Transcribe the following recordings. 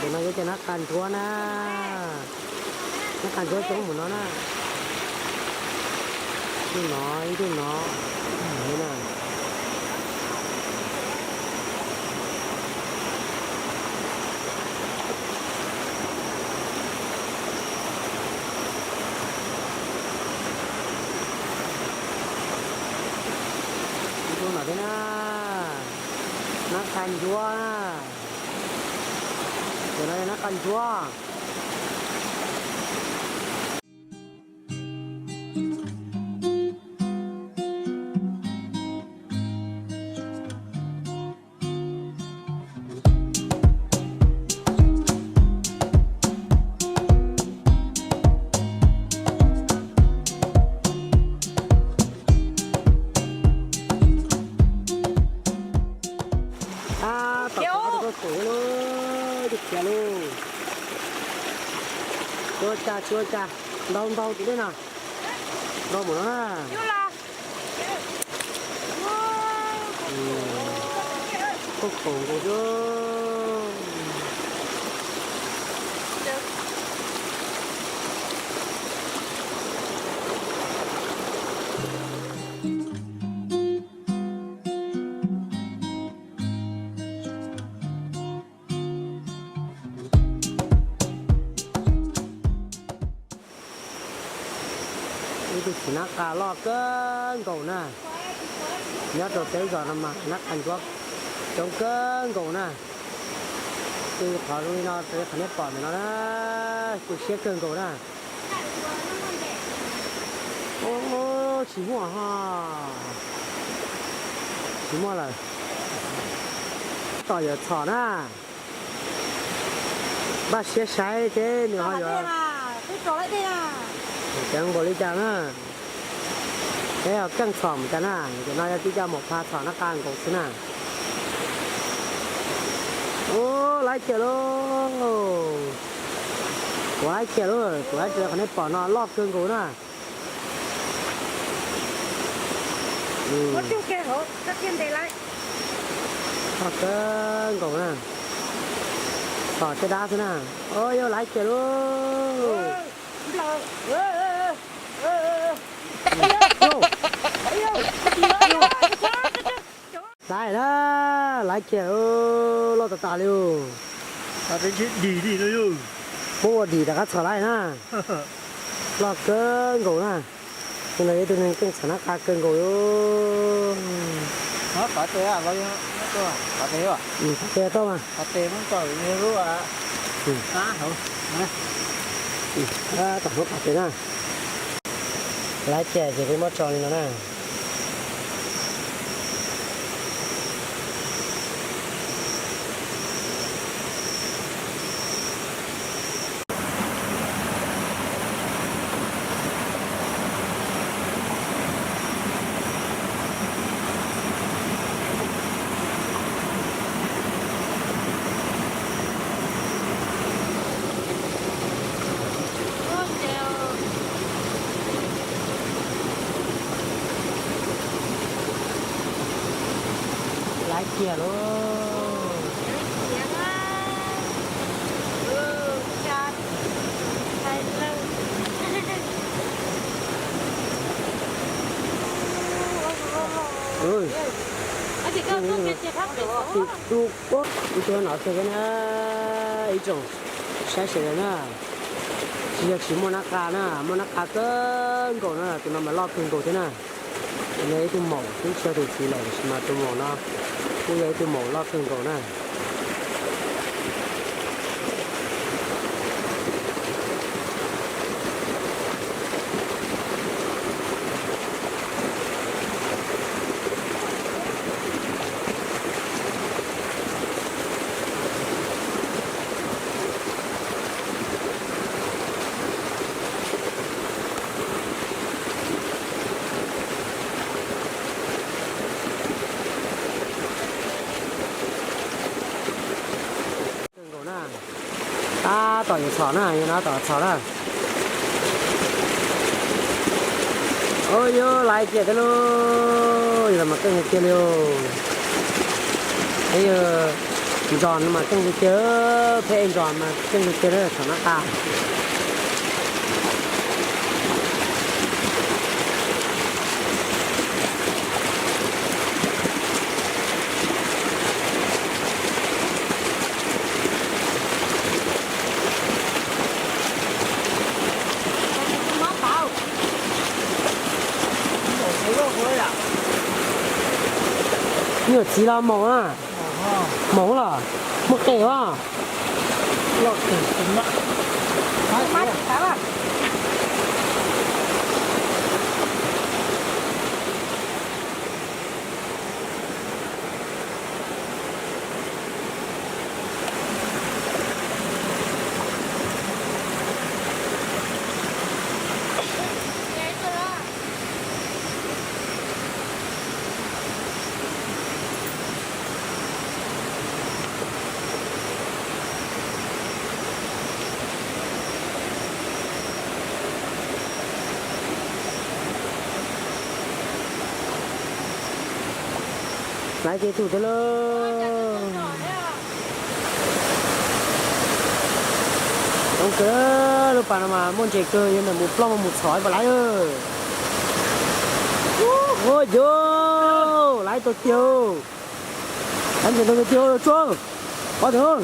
Ces no yog cov nab qa ntsuab na, nab qa ntsuab coob mus no na. Ib tug no, ib tug no, na. Ib tug no thiab na, nab qa ntsuab na. Cov no yog nab qa ntsuab. Ab, tom qab tuaj tus lauj, tus khiav lauj. Tsis ua cas, tsis ua cas, ntau ntau tus dej no, ntau mus no na. Koj khoom nkaus xwb. Ib tug txiv nab qa loj kawg nkaus na. Nyob rau peb zos no mas nab qa ntsuab coob kawg nkaus na. Tus qhov zoo li no, qhov nej pom ntawm no na, tu siab kawg nkaus na. Tsis muaj ho, tsis muaj lawm. Tom yuav txhom na. Npaj siab saib seb nws ho yuav ceev npaum li cas na. Peb ho keej txhom mus cas na, cov no yog tib co maum pha txhom nab qa nkaus xwb na. Ub, laib kiag lauj. Kuv laib kiag lauj, kuv laib kiag qhov nej pom no loj kawg nkaus na. Loj kawg nkaus na. Txhom caj dab xwb na. Ub, yog laib kiag lauj. Laib na, laib kiag, loj tas tas li. Muab ua dim rov qab txhom laib na. Loj kawg nkaus na. Tus no yog ib tug neeg keej txhom nab qa kawg nkaus. Qhov tes, qhov tes tuaj mas. Tom hnub qhov tes na. Laib kiag ces peb muab tso li no na. Laib kiag lauj. Tus no xwb na, ib tsoom saib sawv daws na. Tsis yog tsis muaj nab qa na, muaj nab qa kawg nkaus na, tus no mas loj kawg nkaus thiab na. Tus no ib tug maum, twb tsis yog tus txiv lawm, tab sis mas tus maum no kuj yog ib tug maum loj kawg nkaus na. Kawg nkaus na. Tab tom yuav txhom na, yog no tab tom txhom na. Ub, yog laib kiag thiab lauj, yog los mas keej kiag li os. Yog Ntsos no mas coob tiag tiag, peb ntsos mas coob tiag tiag, thaum no tas. Nyuam txiv los maum na. Maum los muaj qe os. Laiv ces tug tiag lauj. Coob kawg, lub pas no mas muaj ntses kawg, yog ntawm mus plooj mus txhom ib pas laiv. Ua yos, laiv tau tiag. Laiv ntses tau tiag, tsuag. Ob tug.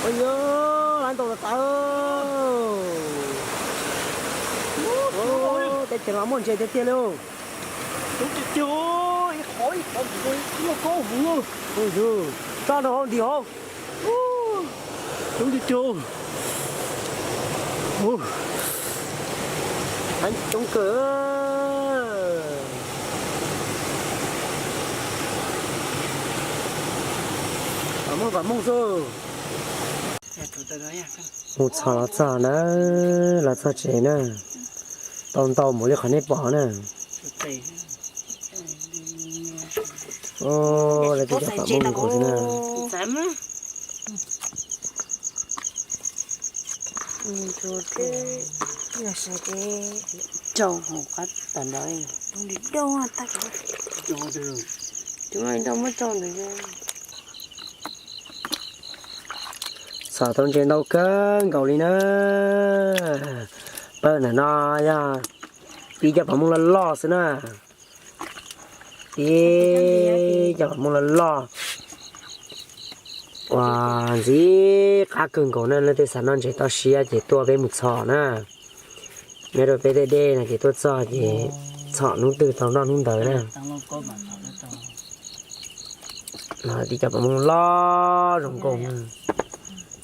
Ua yos, laiv ntau tas tas. Teb chaws no muaj ntses tiag tiag li. Tso rau hauv ntim hauv. Coob tiag tiag. Coob kawg. Vam Mooj, Vam Mooj xwb. Mus txhom los txog na, los txog tsev na. Tau ntau npaum li qhov nej pom na. Lawv twb cov Vam Mooj nkaus xwb na. Txhom tau ntses ntau kawg nkaus li na. Pawg ntawm no yog tib cov Vam Mooj loj loj xwb na. Tib cov Vam Mooj loj loj. Uas ntxim qab kawg nkaus na, leej twg xav noj ntses toj siab ces tuaj peb mus txhom na. Nyob rau peb tej dej no ces tuaj txog ces txhom hnub twg tau noj hnub ntawd na. Tib cov Vam Mooj loj zoo nkauj,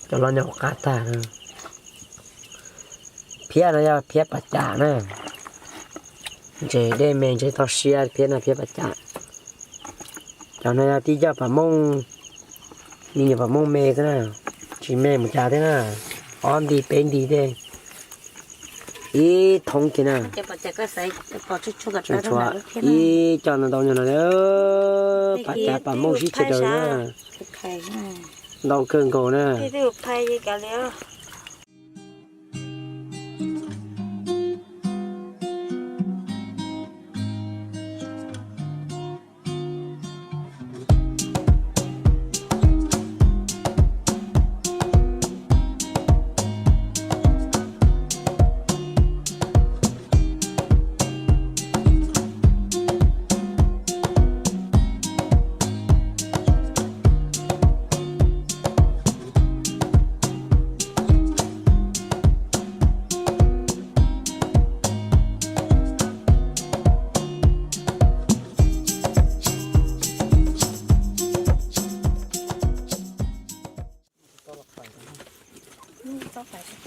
cov loj nyob hauv qab tag na. Phiab no yog phiab pas cas na. Ntses dej me ntses toj siab, phiab no phiab pas cas. Cov no yog tib cov Vam Mooj, me nyuam Vam Mooj me xwb na, tsis me mus cas thiab na. Ob nti peb nti tej, ib thoob kiag na. Tshuav ib co ntau ntau nyuag no, pas cas Vam Mooj sib tshwm daws na. Ntau kawg nkaus na.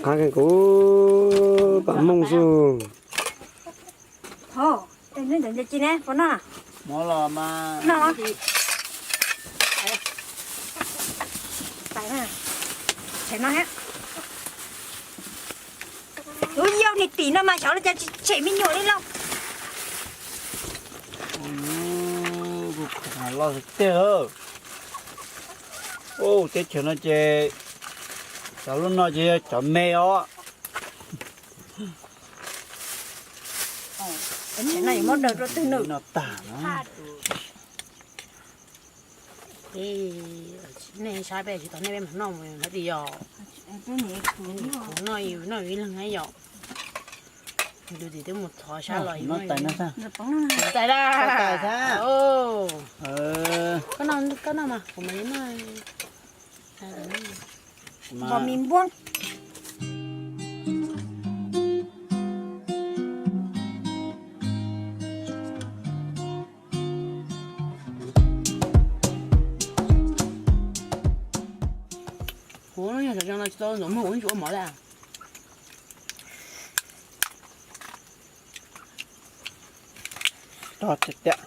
Qab kawg nkaus, Vam Mooj xwb. Tus yau niag tim no mas xyov li cas tsis tshem me nyuam li lauj. Loj tiag. Teb chaws no ces cov lub no ces yog cov me os. No yus muab daws rau twg nws no tag no. Nej saib peb tsis tau nej peb mam noj mus hov tias yog. Kuv noj, noj ib leeg na yom. Tus txiv twb mus thov sab los yus noj tais no. Tais da. Koj noj, koj noj mas kuv mam li noj. Bò mì npua. Kuv no yog sawv daws no tsis tau ntxuav muag kuv ib ntsis ua mov lawm. Tog tiag tiag.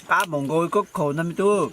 Qab npaum nkaus koj khaum ntag me tub.